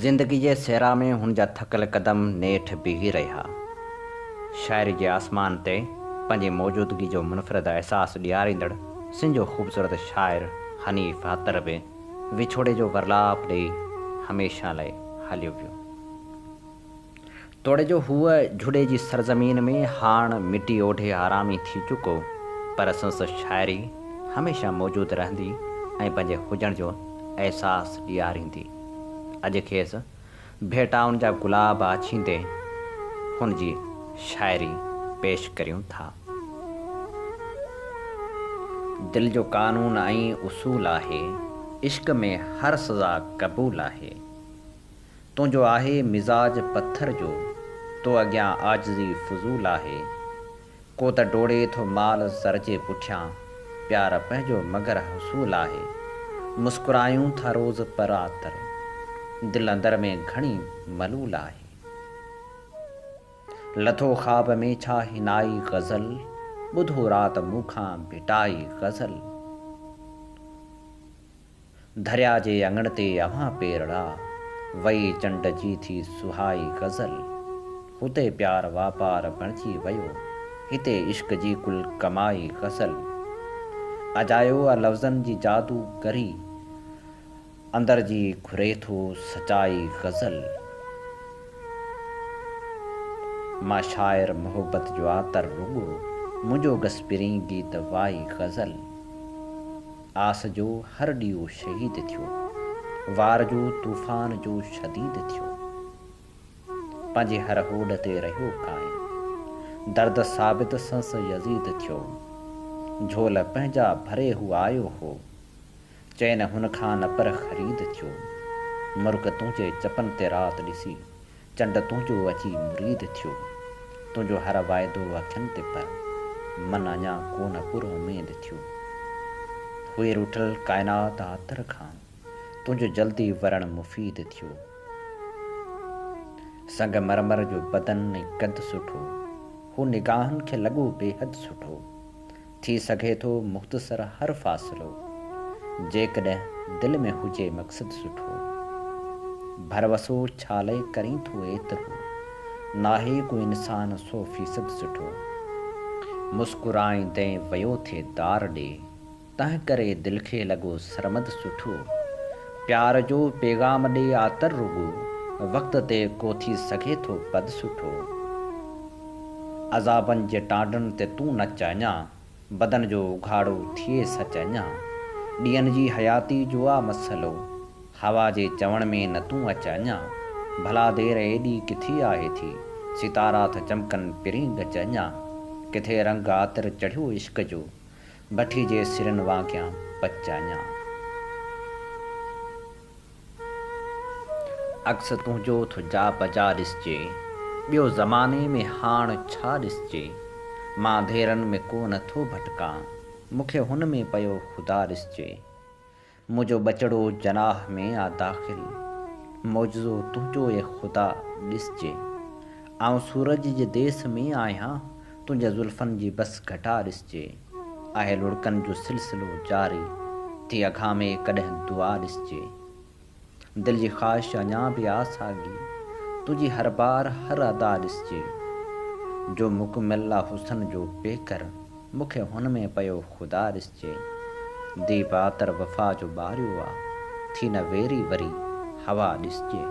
زندگي جي صحرا ۾ هن جا ٿڪل قدم نيٺ بيهي رهيا. شاعري جي آسمان تي پنهنجي موجودگي جو منفرد احساس ڏياريندڙ سنڌ جو خوبصورت شاعر حنيف عطر به وڇوڙي جو ورلاپ ڏئي هميشه لئه هليو ويو. توڙي جو هو جهڏي جي سرزمين ۾ هاڻ مٽي اوڍي آرامي ٿي چڪو، پر سندس شاعري هميشه موجود رهندي ۽ پنهنجي هجڻ جو احساس ڏياريندي. اڄ کيس ڀيٽائن جا گلاب آڇيندي هن جي شاعري پيش ڪريون ٿا. دل جو قانون ۽ اصول آهي، عشق ۾ هر سزا قبول آهي. تنهنجو آهي مزاج پٿر جو، تو اڳيان عاجزي فضول آهي. ڪو ته ڊوڙي ٿو مال زر جي پٺيان، پيار پنهنجو مگر حصول آهي. مسڪرايون ٿا روز پر عطر، دل اندر ۾ گهڻي ملول آهي. لٿو خواب ۾ ڇا حنائي غزل، ٻڌو رات مون کان ڀٽائي غزل. ڌريا جي اڱڻ تي اوهان پيرڙا، وئي چنڊ جي ٿي سهائي غزل. هتي پيار واپار بڻجي ويو، هتي عشق جي ڪل ڪمائي غزل. اجايو آ لفظن جي جادو گري، اندر جي گهري ٿو سچائي غزل. مان شاعر محبت جو عطر رڳو، منهنجو گس پرين گيت وائي غزل. آس جو هر ڏيئو شهيد ٿيو. وار جو طوفان جو شديد ٿيو. پنهنجي هر هوڏ تي رهيو قائم. درد ثابت سندس يزيد ٿيو. جهول پنهنجا ڀري هو آيو هو. چين هن کان نه پر خريد ٿيو. مرڪ تنهنجي چپن تي رات ڏسي. چنڊ تنهنجو اچي مريد ٿيو. تنهنجو هر واعدو اکين تي پر من اڃا ڪو نه پر اميد ٿيو. هئي روٺل ڪائنات عطر کان تنهنجو جلدي ورڻ مفيد ٿيو. سنگ مرمر جو بدن ۽ قد سٺو، هو نگاهن کي لڳو بيحد سٺو. ٿي سگهي ٿو مختصر هر فاصلو، جيڪڏهن دل ۾ هجي مقصد سٺو. ڀروسو ڇا لئه ڪرين ٿو ايترو، ناهي ڪو انسان سو فيصد سٺو. مسڪرائيندين ويو ٿي دار ڏي، تنهن ڪري دل کي لڳو سرمد سٺو. پيار جو پيغام ڏي عطر رڳو، وقت تي ڪو ٿي سگهي ٿو بد سٺو. عذابن جي ٽانڊن تي تون نچ اڃا، بدن جو اگهاڙو ٿئي سچ اڃا. ڏينهن جي حياتي جو آ مسئلو، هوا جي چوڻ ۾ نه تون اچ اڃا. ڀلا دير ايڏي ڪٿي آهي ٿي، ستارا ٿا چمڪن پرين ڳچ اڃا. ڪٿي رنگ عاطر چڙهيو عشق جو، بٺي جي سرن وانگيان پچ اڃا. عڪس تنهنجو ٿو جا بجا ڏسجي، ٻيو زماني ۾ هاڻ ڇا ڏسجي. مان انڌيرن ۾ ڪو نه ٿو ڀٽڪان، مون کي هن ۾ پيو خدا ڏسجي. منهنجو ٻچڙو جناح ۾ آ داخل، معجزو تنهنجو اي خدا ڏسجي. آئون سورج جي ديس ۾ آهيان، تنهنجي زلفن جي بس گهٽا ڏسجي. آهي لڙڪن جو سلسلو جاري، ٿي اگهامي ڪڏهن دعا ڏسجي. دل جي خواهش اڃا به آ ساڳي، تنهنجي هر بار هر ادا ڏسجي. جو مڪمل آ حسن جو پيڪر، مون کي هن ۾ پيو خدا ڏسجي. ديپ عاطر وفا جو ٻاريو آ، ٿي نه ويري وري هوا ڏسجي.